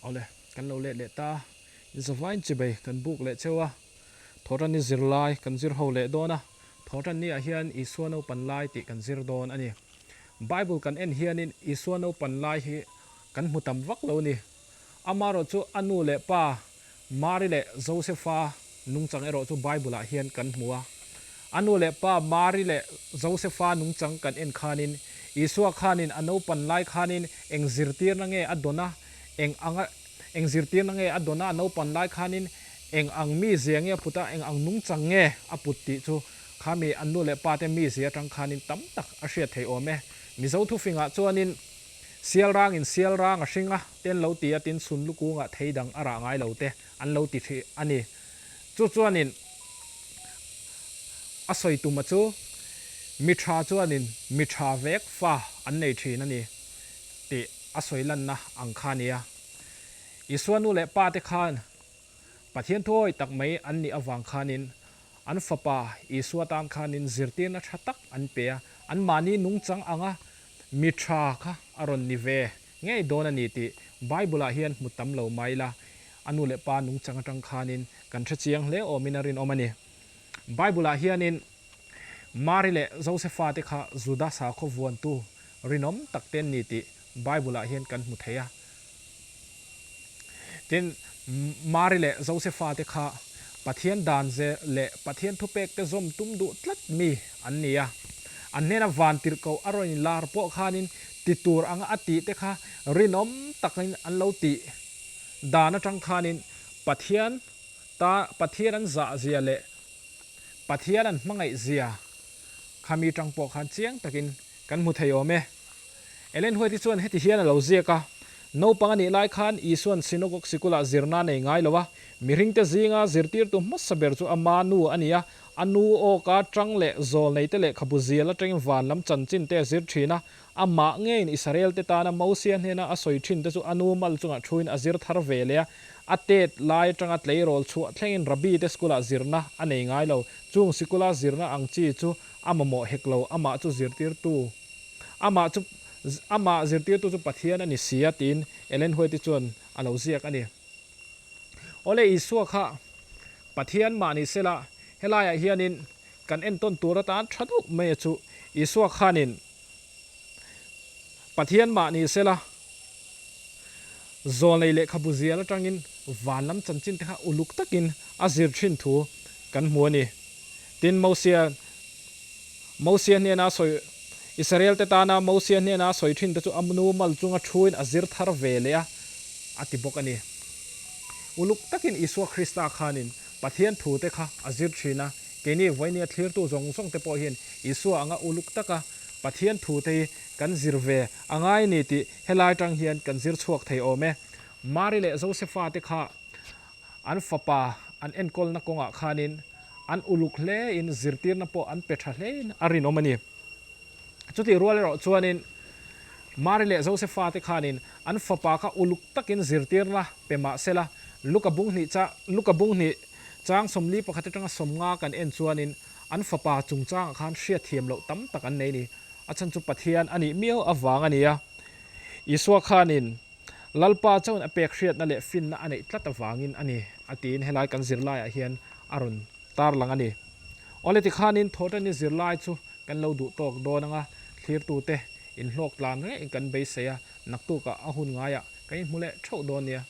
Awle, kan lo let leh ta. Zavain chibei kan buk leh cheu a, Thawhtanni zirlai kan zir ho leh dawn a, Thawhtanni ah hian Isua naupan lai tih kan zir dawn a ni. Bible kan en hianin Isua naupan lai hi kan hmu tam vak lo ni. Amaherawh chu a nu leh pa Mari leh Josefa nungchang erawh chu Bible ah hian kan hmu a. A nu leh pa Mari leh Josefa nungchang kan en khanin Isua khanin a naupan lai khanin eng zirtirna nge a dawn a, eng anga eng zirtirna nge a dawn a, a naupan lai khanin eng ang mizia nge a put a, eng ang nungchang nge a put tih chu khami an nu leh pa te mizia atang khanin tam tak a hriat theih awm e. Mizo thufingah chuanin Sial rangin sial rang a hring a, te an lo ti a, tin chhun lukungah thei dang a rah ngai lo te an lo ti thin a ni. Chu chuanin a sawi tuma chu mi tha chuanin mi tha vek fa an nei thin a ni tih a sawi lanna ang kha a nia. Isua nu leh pa te khan Pathian thuawi tak mai an nih avang khanin an fapa Isua tan khanin zirtirna tha tak an pe a, anmahni nungchang anga mi tha kha a rawn ni ve ngei dawn a ni tih Bible-ah hian hmu tam lo mai ila, a nu leh pa nungchang atang khanin kan hre chiang hle awmin a rinawm a ni. Bible-ah hianin Mari leh Josefa te kha Juda sakhaw vuantu rinawm tak te an ni tih Bible-ah hian kan hmu thei a. Tin, Mari leh Josefa te kha Pathian dan ze leh Pathian thupek te zawm tum duh tlat mi an ni a. An hnena van tirhkoh a rawn inlar pawh khanin ti tur anga a tih te kha rinawm takin an lo tih dan atang khanin Pathian ta Pathian an zah zia leh Pathian an hmangaih zia kha mi tang pawh khan chiang takin kan hmu thei awm e. Ellen White-i chuan heti hian a lo ziak a, Naupang a nih lai khan Isua'n synagogue sikulah zirna a nei ngai lo a, mihringte zinga zirtirtu hmasa ber chu ama nu a ni a, a nu awka tang leh zawlneite lehkhabu zial atangin van lam chanchin te a zir thin a, amah ngeiin Israelte tana Mosia hnena a sawi thin te chu a nu mal chungah thuin a zir thar ve leh a, a tet lai atanga tleirawl chhuah thlengin Rabbi te school-ah zirna a nei ngai lo, chung sikula zirna ang chi chu a mamawh hek lo, amah chu zirtirtu. Amah chu amah zirtirtu chu Pathian a ni si a tiin Ellen White-i chuan a lo ziak a ni. Awle Isua kha Pathian mah ni sela helaiah hianin kan entawn tur atan tha deuh mai a chu Isua khanin Pathian mah ni sela zawlnei lehkhabu zial atangin van lam chanchin te kha uluk takin a zir thin thu kan hmu a ni. Tin Mosia Mosia hnena sawi Israel-te tana Mosia hnena sawi thin te chu a nu mal chunga thuin a zir thar ve leh a, a ti bawk a ni. Uluk takin Isua Krista khanin Pathian thute kha a zir thin a, keini vawinia thlirtu zawng zawng te pawh hian Isua anga uluk taka Pathian thute hi kan zir ve a ngai a ni tih helai tang hian kan zir chhuak thei awm e. Mari leh Josefa te kha An fapa an enkawlna kawngah khanin an uluk hlein zirtirna pawh an pe tha hlein a rinawm a ni. Chutih rual erawh chuanin Mari leh Josefa te khanin an fapa kha uluk takin zirtirna pe mah sela, Luka bung hnih cha Luka bung hnih chang 41 atanga 50 kan en chuanin an fapa chungchangah khan hriatthiam loh tam tak an nei a ni. A chhan chu Pathian a nih miau avang a ni a. Isua khanin Lalpa chuan a pek hriatna leh finna a neih tlat avangin a ni, a tiin helai kan zirlaiah hian a rawn tarlang a ni. Awle tikhanin thawhṭanni zirlai chu kan lo duh tawk dawn anga thlirtute inhlawk tlan rengin kan beisei a, naktukah a hun ngaiah kan inhmu leh theuh dawn nia.